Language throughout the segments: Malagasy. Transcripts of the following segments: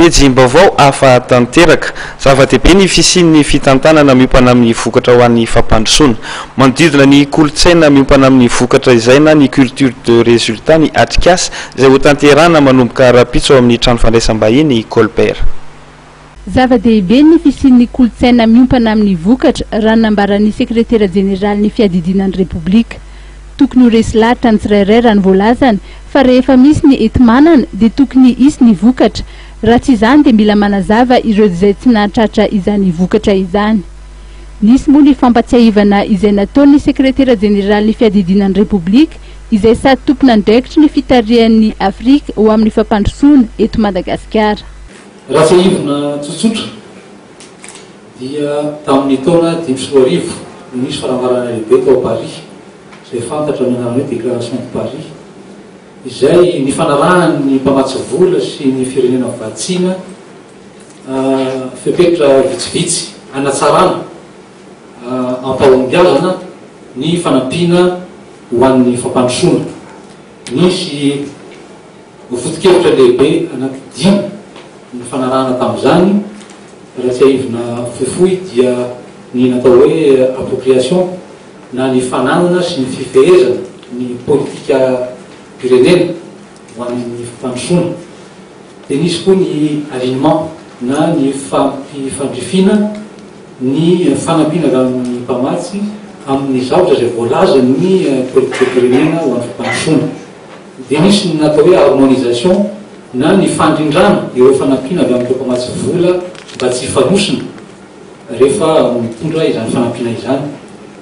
Pejim-baovao hafa tanteraka. Zava-dehibe ny fisian'ny fitantanana miompana amin'ny vokatra ho an'ny fampandrosoana. Manodidina ny kolontsaina miompana amin'ny vokatra izay na ny culture de résultat ny atrikasa izay hotanterahina manomboka rahampitso ao amin'ny trano fandraisam-bahiny Colbert. Zava-dehibe ny fisian'ny kolontsaina miompana amin'ny vokatra, raha ny nambaran'ny sekretera jeneralin'ny fiadidiana ny Repoblika. Tokony ho resy lahatra ny tsirairay raha ny voalazany fa rehefa misy ny enti-manana dia tokony hisy ny vokatra, raha tsy izany dia mila manazava ireo izay tsy nahatratra izany vokatra izany. Nisy moa ny fampatsiahivana izay nataon'ny sekretera jeneralin'ny fiadidiana ny Repoblika izay sady tompon'andraikitry ny fitarihan'ny Afrika ho amin'ny fampandrosoana eto Madagasikara. Raha tsiahivina tsotsotra dia tamin'ny taona 2005 no nisy fanambarana lehibe tao Paris izay fantatra amin'ny anarana hoe Déclaration de Paris izay nifanarahan'ny mpamatsy vola sy ny firenena vatsiana fepetra vitsivitsy hanatsarana ampahombiazana ny fanampiana ho an'ny fampandrosoana. Nisy foto-kevitra lehibe anaky dimy nifanarahana tamin'izany, raha tsiahivina fohifohy dia ny natao hoe appropriation na ny fananana sy ny fifehezana ny politikam-pirenena ho an'ny fampandrosoana, dia nisy koa ny alignement na ny fampifandrifiana ny fanampiana avy amin'ny mpamatsy amin'ny zavatra izay voalazan'ny politikam-pirenena ho an'ny fampandrosoana. Dia nisy ny natao hoe harmonisation na ny fandrindrana ireo fanampiana avy amin'ireo mpamatsy vola mba tsy hifanosona rehefa mitondra izany fanampiana izany.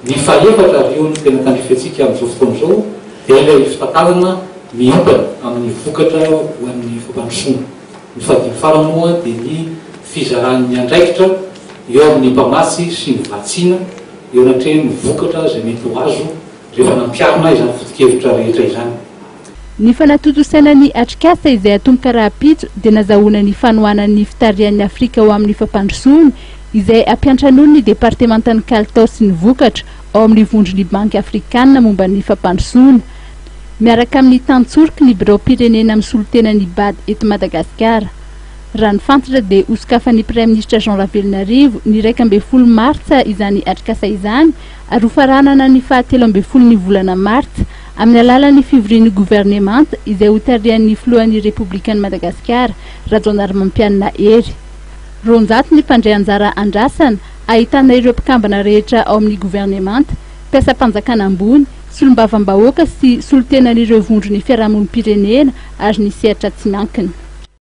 Ny fahefatra ary io no tena tandrify antsika amin'izao fotoana izao dia ilay fitantanana miompana amin'ny vokatra ho an'ny fampandrosoana. Ny fahadimy farany moa dia ny fizaran'ny andraikitra eo amin'ny mpamatsy sy ny vatsiana eo anatrehan'ny vokatra izay mety ho azo rehefa nampiharina izany foto-kevitra rehetra izany. Ny fanatontosana ny atrikasa izay hatomboka rahampitso dia nazahoana ny fanohanan'ny fitarihan'ny Afrika ho amin'ny fampandrosoana izay ampiantranoin'ny departemantan'ny kalitao sy ny vokatra ao amin'ny vondron'ny Banky Afrikanina momba ny fampandrosoana miaraka amin'ny tantsoroky ny biraom-pirenena misolo tena ny Bad eto Madagasikara. Raha ny fantatra dia hosokafan'ny Praiminisitra Jean Ravelonarivo ny 11 martsa izany atrikasa izany ary hofaranana ny faha 13 ny volana martsa amin'ny alalan'ny fivorian'ny governemanta izay hotarihan'ny filohan'ny Repoblikan'i Madagasikara, Rajaonarimampianina Hery. 200 ny mpandray anjara andrasana, ahitana ireo mpikambana rehetra ao amin'ny governemanta, mpiasam-panjakana ambony, solombavambahoaka sy solontenan'ireo vondron'ny fiarahamonim-pirenena ary ny sehatra tsy miankina.